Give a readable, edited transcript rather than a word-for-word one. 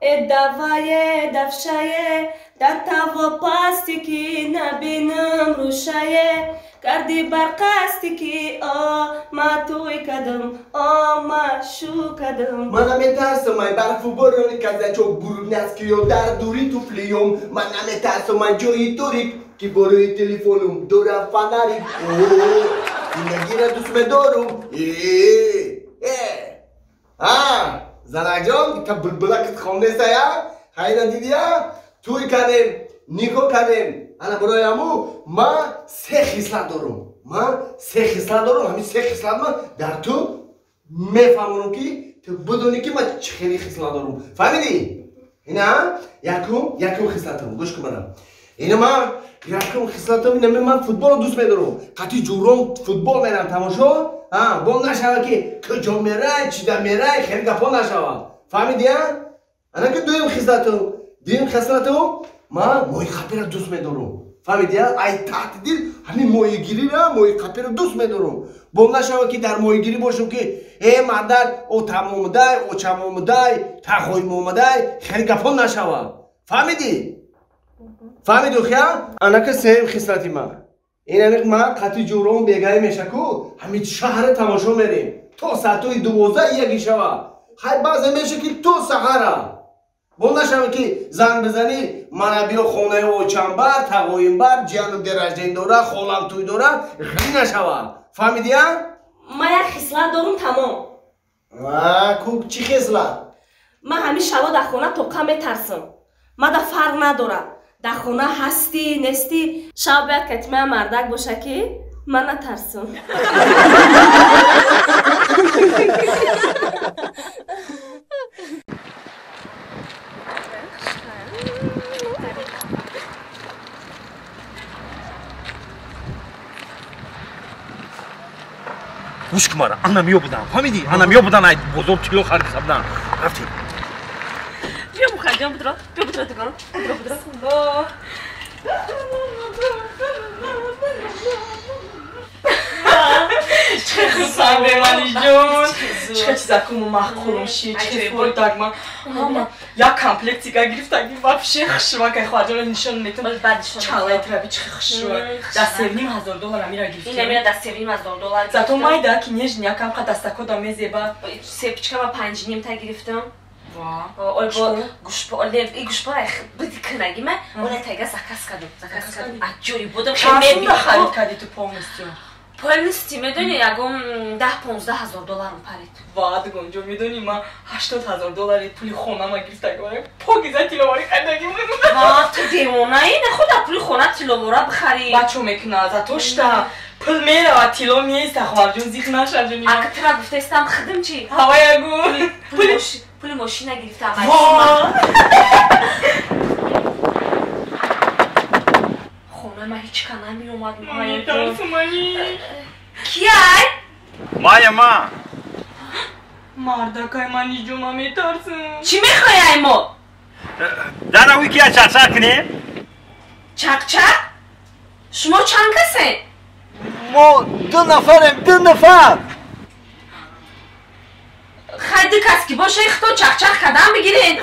Давае давшае да таво пасти ки набинам рӯшае карди бар қасти ки о ма туй кадам о ма шу кадам. Ман наметарсам ай барфу борони казачок бурубняскиё дар дури туфлиём. Ман наметарсам ай ҷои торик ки борои телефонум дора фонарик. Зиндагиро дӯст медорум. Занакҷон, та булбулакат хондесая? Хайна дидия? Туй кардем, никоҳ кардем. Ана барои ҳаму ман се хислат дорум. Ман се хислат дорум. Ҳамин се хислат ман дар ту мефаҳмонам ки ту бидонӣ ки ман чӣ хели хислат дорум. Фаҳмидӣ? Ина якум хислатам. Гӯш кун манам. Ина ман якум хислатам ина ман футболро дӯст медорам. Қатъи ҷуром футбол мерам тамошо. Бо нашава ки куҷо мерай, чида мерай, хеле гапҳо нашава. Фаҳмидия? Ана ки дуюм хислатам. Дуюм хислатам ман моҳиқапиро дӯст медорам. Фаҳмидия? Ай таҳти дил ҳамин моҳигириро, моҳиқапиро дӯст медорам. Бо нашава ки дар моҳигирӣ бошам ки э мардак отам омадай, очам омадай, тағоим омадай, хеле гапҳо нашава. Фаҳмидӣ? Фаҳмидӣ хия? Ана ки сеюм хислати ман. Ин ман қатъи ҷуром бегаӣ мешаку ҳамин шаҳра тамошо мерем то соатҳои 12 яки шава. Хай баъзе меша ки то саҳара. Бо нашава ки занг бизанӣ мана биё хонаи очамбар, тағоимбар, ҷиянум день дора, холам тӯй дора, хеле нашава. Фаҳмидия? Ман як хислат дорум тамом. Ку чӣ хислат? Ман ҳамин шаво дар хона тоқа метарсам. Ман да фарқ надорам. Дар хона ҳастӣ, нестӣ, шаб бояд катимаям мардак боша ки ман натарсам. Гӯш кун мара, ана меёбудам, фаҳмидӣ? Ана меёбудан, ай бозор тилло харида будан. Рафтем. Биё мухаҷон, будро, биё будро дигон, будро, будро. Чӣ хурсанде Манижон, чӣ чизакуму маъқулум ши, чӣ фурдак ман ҳама як комплектика гирифтаги вообще хушрӯакай хоҳарҷонро нишон метам. Чалай траби чӣ хушрӯак. Дар 3,5 ҳазор доллар амира гирифтем. Ин амира дар 3,5 ҳазор доллар. Зато майда ки нежни якам қа дастакода мезеба. Сепчка ма 5,5 та гирифтам. Ой бо гӯшпо, и гӯшпо биди кнаги ма, ола тайга заказ кардам, заказ кардам. Аҷоиб будам. Чанд харид кардӣ ту полностью? Полностью медонӣ ягон 10-15 ҳазор долларам парид. Ва дугонҷо медонӣ ман 80 ҳазор доллари пули хонама гирифтагӣ. Покиза тилловори харидагӣ. Ва ту девонаӣ, нахуда пули хона тилловора бихарӣ. Бачо мекуна, зато шта пул мерава, тилло меиста, хоҳарҷон зиқ наша ҷони. Ака тура гуфтаистам хидм чӣ? Ҳаваягу. Пули мошина гирифтам. Хона ма ҳеч ка намеомад. Кияй? Мая ма. Мардакай Маниҷон, ман метарсам. Чӣ мехоҳӣ ай мо? Даравӣ кия чақчақ кунем? Чақчақ? Шумо чанд касед? Мо 2 нафарем, 2 нафар. Хай ду кас ки боша ихто чақчақ кардан бигиред.